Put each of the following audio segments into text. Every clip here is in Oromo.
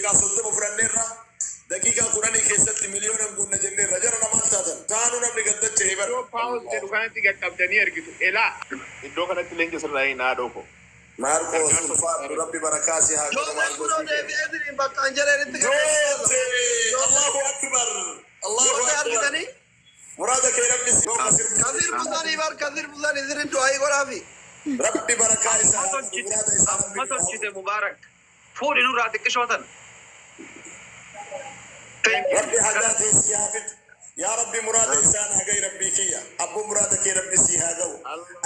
Daqiiqaa 30 fudhanneerra. Daqiiqaa 10 keessatti miliyoonan guunna jenneerra. Jara na maal taatan? Taanuu namni gad dacha'e bar. Iddoo pause jedhu kanatti qaqqabdanii ergitu. Elaa. Iddoo kanatti leenca sirraa hin haadhoo koo. Maarqoos Gargaarsa ulfaadhu Rabbi barakaa si haa godhu Jootee Maarqoos kunoo kiyya. deebi'ee siniin bakkaan jedheenitti gaddeebi'ee jira. Jootee! Jootee. Allahu Akbar! Allahu Jootee Akbar! argitanii? Muraada kee Rabbi si yoo ka sirbu Ka sirbu sanii bar ka sirbu sanii sirri du'aayii godhaafi. Rabbi barakaa isa Amma haa godhu tolchite muraada isaa Rabbi amma nuu haa tolchite godhu. Mubarak. Fuudhi nurraa xiqqishoo tana. Thank you. Rabbi hajaa tee sii haa fixu. Yaa Rabbi muraada isaa naa gahi Rabbii kiyya. Abbo muraada kee Rabbi sii haa gahu.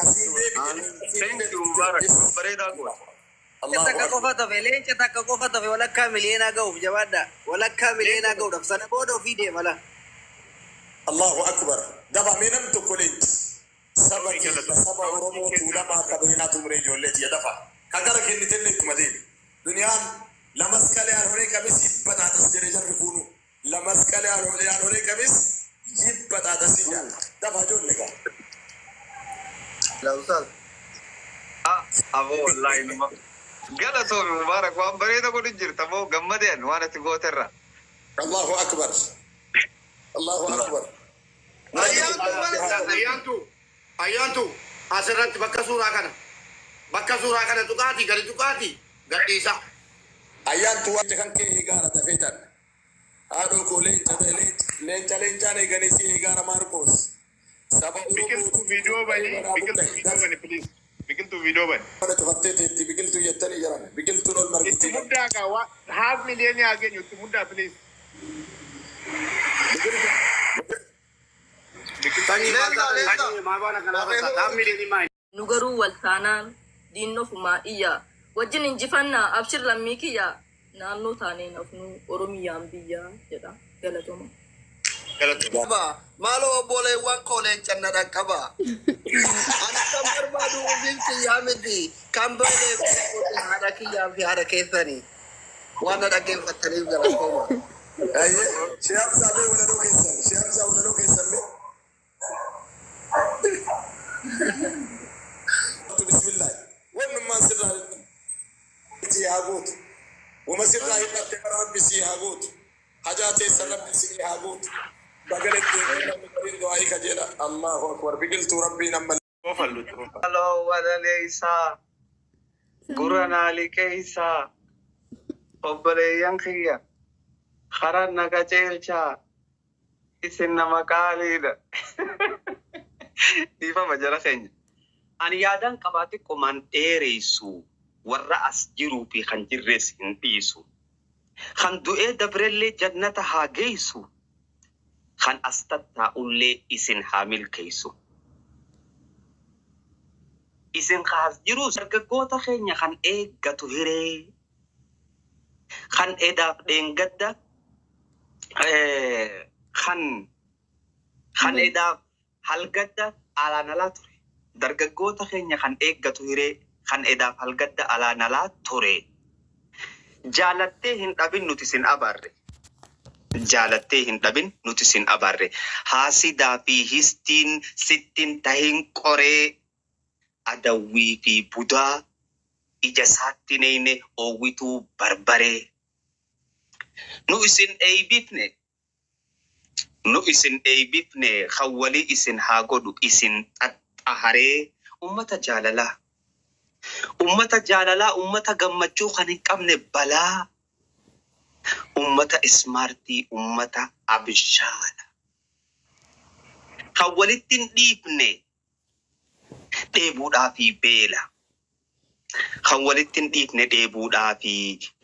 Asiin deebi jedhee asiin Thank dhufee you dhufte. Mubarak. Yes. Waan bareedaa goote. Allahu Takka Akbar. qofa tafe leenca takka qofa tafe walakkaa miliyoonaa ga'uuf jabaadha. Walakkaa miliyoonaa Leenca ga'uudhaaf sana booda ofii deema la. Allahu Akbar. Dafa mee namni tokko leenci. Saba Sorry keenya galatoomi. saba Soundii Oromoo kennaa Tuulamaa hin ka beeynaa tumree ijoollee tiyya dafa. Ka gara kennitellee ittuma deemi. Duniyaan lamasqale yaalhonee qamis yibbaxaaxas jedhe jarri kuunuu. Lamasqale yaalhonee qamis yibbaxaaxasii jedhan. Dafa ijoollee gaa. La ustaz. Ah, aboo wallaahi numa galatoomi Mubaarak waan bareeda godhu jirta moo gammadeen waan ati gooterra. Allahu Akbar. Allahu Akbar. Muraada Ayyaantuu keenya mana Rabbi haa gahu. Ayyaantu Ayyaantu asirratti bakka suuraa kana bakka suuraa kana tuqaati gadi tuqaati gadhiisa. Ayyaantu waan kan kee eegaara dafee tan. Haadhoo koo leenca leenca leencaan eeganii si eegaara Maarqoos. Saba Biqiltuu Oromootu viidiyoo buqqa'ee bani manaa biqiltuu buqqa'e. viidiyoo Dafi. bani please biqiltuu viidiyoo bani. Mana cufattee teetti biqiltuu jettanii jiran. Biqiltuun ol Itti margitii bar. muddaa kaa waa half miliyoonii haa geenyu itti muddaa please. Biqiltuu. Biqiltuu Sanyii maal Leenca taate leenca. sanyii maal waan akkanaa fakkaata half miliyoonii maa Nu garuu wal taanaan diinni ofumaa iyya Wajjin injifannaa abshir lammii kiyya Naannoo taanee hin hafnuu Oromiyaan biyya jedha Galatoma. Galatoomi. Qaba. Maaloo obboleewwan koo leencan na dhaqqaba. Ani kan barbaadu ofiif kiyyaa miti. Kan beeleef dheebote haadha kiyyaa fi haadha keessani. Waan na dhaggeeffattaniif galatooma. Ayyee. Shee Hamzaa mee walaloo keessan. Shee Hamzaa walaloo keessan mee. Bismillah. Wannummaan sirraa sii haa guutu. Wama sirraa hir'atte mara Rabbi sii haa guutu. Hajaa teessan Rabbi isinii haa guutu. Baga deddeebi'ee namni gariin du'aa'ii kajeela. Allahu akbar. Biqiltuu Rabbiin amma Kofallu itti fufa. Aloo walaleeysaa gurra naa liqeeysaa obboleeyyan kiyya karan na qaceelchaa Isin nama qaaliidha. Dhiifama jara keenya. Ani yaadaan qabaa xiqqomaan dheereysu warra as jiruu fi kan jirres hin dhiisu. Kan du'ee dabrellee jannata haa geeysu, kan as tattaa'ullee isin haa milkeeysu. Isin ka as jiruus dargaggoota keenya kan eeggatu hiree, kan edaaf dheengadda Kan kan edaaf halgadda alaan alaa ture. Dargaggoota keenya kan eeggatu hiree kan edaaf halgadda alaan alaa ture. Jaalattee hin dhabin nuti sin abaarre. Jaalattee hin dhabin nuti sin abaarre. Haasidaa fi histiin sittin tahin qoree. Adawwii fi budaa ija saatti neyne oowwituu barbaree. Nu isin eeybifne Nu isin eeybifne Kan walii isin haa godhu isin xaxxaharee Ummata jaalalaa Ummata jaalalaa Ummata gammachuu kan hin qabne balaa Ummata ismaartii Ummata abshaala Kan walitti hin dhiifne Dheebuudhaa fi beela. Kan walitti hin dhiifne dheebuudhaa fi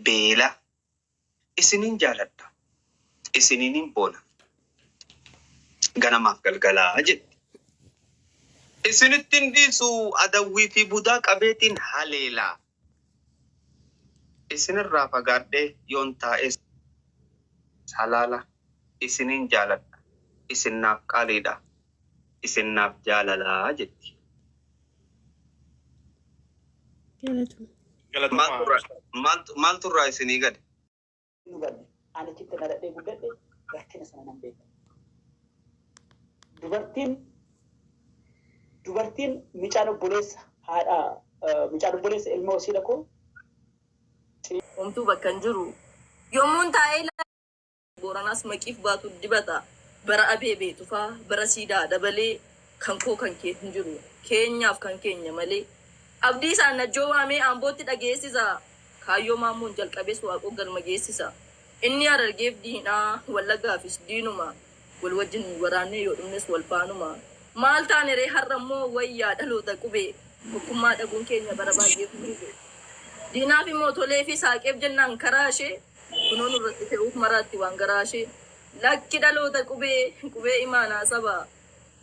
beela. Isinin jaaladha. Isiniinin boona. Ganamaaf galgalaa jetti. Isinitti hin dhiisu adawwii fi budaa qabeetiin haleela. Isinirraa fagaadhee yoon taa'es halaala. Isinin jaaladha. Isin naaf qaaliidha. Isin naaf jaalala jetti. Galatoomi. Galatoomaa Maaltu irraa ustaaz. maaltu maaltu irraa isinii gale? hin hubanne. Ani achitti dhaladhee guddadhe rakkina sana nan beeka. Dubartiin dubartiin micaan obboleessa haadha mucaan obboleessa ilma wasiila koo Homtuu bakka hin jiru. Yommuun taa'ee ilaalu Booranaas maqiif baatu dibata. Bara Abeebee Tufaa, bara Siidaa Dabalee kan koo kan kee hin jiru keenyaaf kan keenya malee. Abdiisaan Najjoo waamee Ambootti dhageessisa. Kaayyoo Maammoon jalqabes Waaqoo galma geessisa. Inni Harargeef diina, Wallaggaafis diinuma. Wal wajjin waraannee yoo dhumnes wal faanuma. Maal taaneree har'a immoo way yaa dhaloota qubee. Tokkummaa dhabuun keenya bara baay'eef nu hube. Diinaaf immoo toleefii saaqeef jennaan karaa ishee. Kunoo nurratti fe'uuf maraatti waan garaa ishee. Lakki dhaloota qubee, qubee imaanaa saba.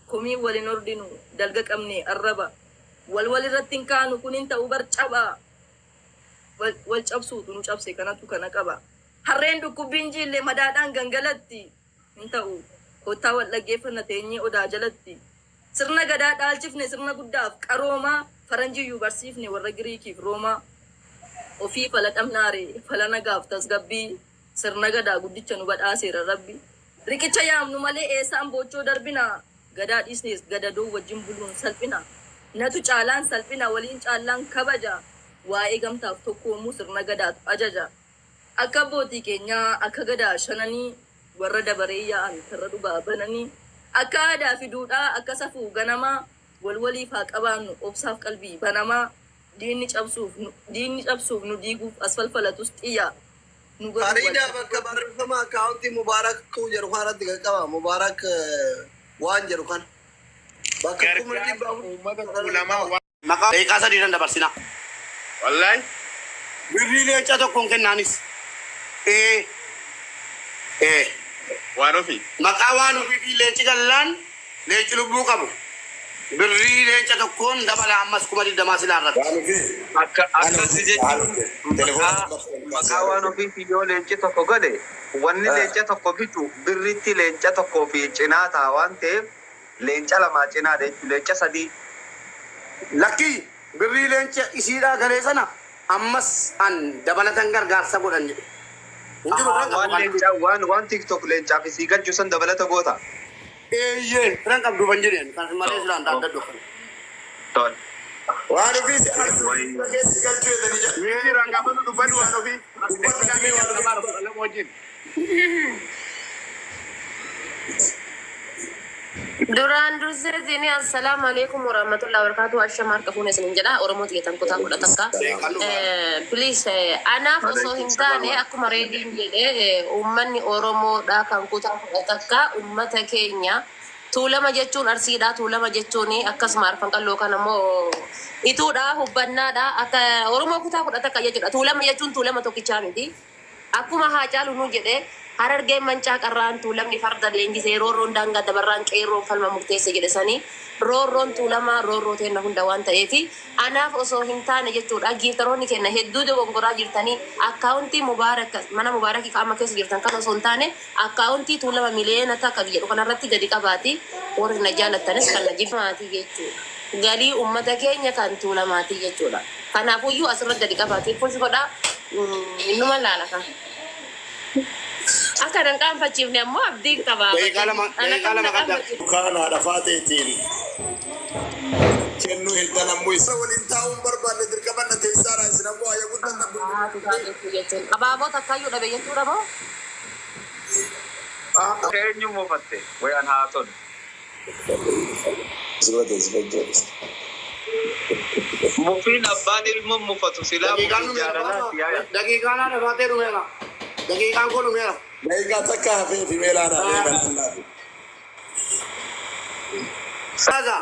Komiin wal hin ordinu, dalga qabnee arraba. Wal wal irratti hin kaanu, kun hin ta'u bar caba. Wal wal cabsuutu nu cabse kanatu kana qaba. Harreen dhukkubbiin jiille madaadhaan gangalatti. Hin ta'u kottaa wal dhaggeeffanna teenyee odaa jalatti. Sirna Gadaa dhaalchifne sirna guddaaf qaroomaa faranjiiyyuu barsiifne warra Giriikiif Roomaa. Ofii fala dhabnaare fala nagaaf tasgabbii sirna Gadaa guddicha nu badhaaseera Rabbi. Riqicha yaamnu malee eessaan boochoo darbina Gadaa dhiisnees gadadoo wajjin buluun salphina. Natu caalaan salphina waliin caallaan kabaja waa'ee gamtaaf tokkoomuu sirna Gadaatu ajaja. Akka abbootii keenyaa akka Gadaa shananii warra dabaree yaa'an karra dhugaa bananii akka aadaa fi duudhaa akka safuu ganamaa wal waliif haa qabaannu obsaaf qalbii banamaa diinni cabsuuf nu diinni cabsuuf nu diiguuf as falfalatus xiyya nu garuu wal Fariidaa bakka barreeffama akkaawuntii Mubaarak kuu jedhu kanarratti qaqqaba. Mubaarak waan jedhu kana. Bakka kumni Gargaarsa 400 uummata kanarratti tuulamaa qaba. waan. Maqaa daqiiqaa sadiirran dabarsinaa. Wallahi. Birrii leenca tokkoon kennaanis. Ee. Ee. Waan ofii. Maqaa waan ofiitiin leenci gallaan leenci lubbuu qabu. Birrii leenca tokkoon dabala ammas 20,000 silaa irratti. Waan ofii. Akka Ana akkasi ofii haala jechuun telefoona maqaa lammaffaa ol kaasee maqaa waan argate. ofiitiin yoo leenci tokko gale wanni leenca tokko bitu birritti leenca tokkoo fi cinaa ta'a waan ta'eef leenca lamaa cinaadha jechuudha. Leenca sadii. Lakkii birrii leenca isiidhaa galee sana ammas an dabalatan gargaarsa godhan jedhe. Hin jiru Ahaa firan qabu waan kana. leenca waan waan tiktok leencaaf isii galchu san dabalata goota. Eeyyee firan qabduufan jedhe ani kan malee silaan dhaaddadhu akkana. Tole. Waan ofii si aarsu fuula keessa si galchuu jedhanii jedha. Miiti rangamanu dubbadhu waan ofii. Dubbadhu Daqiiqaa ati mee keenya waan ofii lamaaf dubbadhu. 12 wajjin. Duraan dursee isin assalaamu alaikum warahmatullahi wabarakatuh ashama harka fuune isinin jedha Oromoo xiyyeetan kutaa 11. Please anaaf osoo hin taane akkuma reediin jedhe uummanni Oromoodha kan kutaa 11 uummata keenya Tuulama jechuun Arsiidha Tuulama jechuun akkasuma Arfan Qalloo kan ammoo Ituudha hubbannaadha akka Oromoo kutaa 11 jechuudha Tuulama jechuun Tuulama tokkichaa miti Akkuma Haacaaluunuu jedhe, Harargeen mancaa qarraan, Tuulamni farda leenjise, roorroon daangaa dabarraan qeerroon falma murteesse jedhe sani roorroon Tuulamaa roorroo teenna hunda waan ta'eef anaaf osoo hin taane jechuudha giiftaroonni keenna hedduu dogongoraa jirtanii akkaawuntii Mubaarak mana Mubaarakii ka amma keessa jirtan kana osoo hin taane akkaawuntii Tuulama miliyoona takka jedhu kanarratti gadi qabaati warri na jaalattanis kan na jibbaatii jechuudha galii ummata keenya kan Tuulamaatii jechuudha kanaafuyyuu asirra gadi qabaatii push godhaa Innuma laala ka. Akka nan qaanfachiifne ammoo abdiin qaba. Daqiiqaa lama Ana daqiiqaa kam lama na qabda. qaanfachiifne. Dukaana haadha faaxeetiin kennuu heddan ammoo isa waliin taa'uu hin barbaanne dirqama na teessaara isin ammoo hayya guddan na Haati taateetti jechuun. Abaaboo takkaayyuu dhabe jechuudha moo? Eenyu mufatte wayaan haa tolu. Mufiin abbaan ilmo mufatu silaa Daqiiqaan mufii dhumeera jaalalaati baasa. yaaya. Daqiiqaan haadha baatee dhumeera. Daqiiqaan koo dhumeera. Daqiiqaa takka hafee fi meelaan hafee balaan laafi. Ustaaza.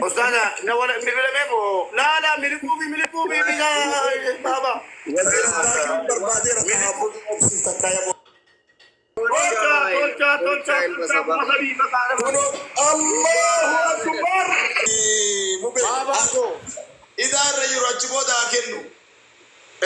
Ustaaza na wala bilbila meeqo laa laa miliquu fi miliquu fi baaba. Wazir Abbaakiin barbaadeera tahaa obsiif takkaa yaboo. Tolchaa tolchaa Tolchaa tolchaa ilma tolchaa sabaa. 3000 maqaa Kunoo Allahu Akbar. Mubee Baabaa koo. idaa irra jiru achi booda haa kennu.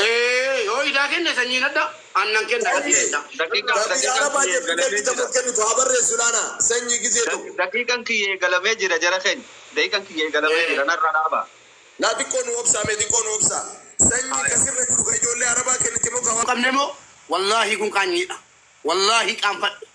Ee yoo idaa kenne sanyiin adda annan kenna gatii leenca. Daqiiqaan Biyya daqiiqaan Arabaa kiyya jirtu eegalamee kennitu jira. kennitu haa barreessu laana sanyii gizee tokko. Daqiiqaan kiyya eegalamee jira jara keenya. Daqiiqaan kiyya eegalamee jira narra dhaaba. Laa xiqqoo nu obsaa mee xiqqoo nu obsaa. Sanyii Haaya. kasirra jiru ka ijoollee Arabaa kennite moo ka Qabne moo wallaahi kun qaanyiidha. Wallaahi qaanfadhe.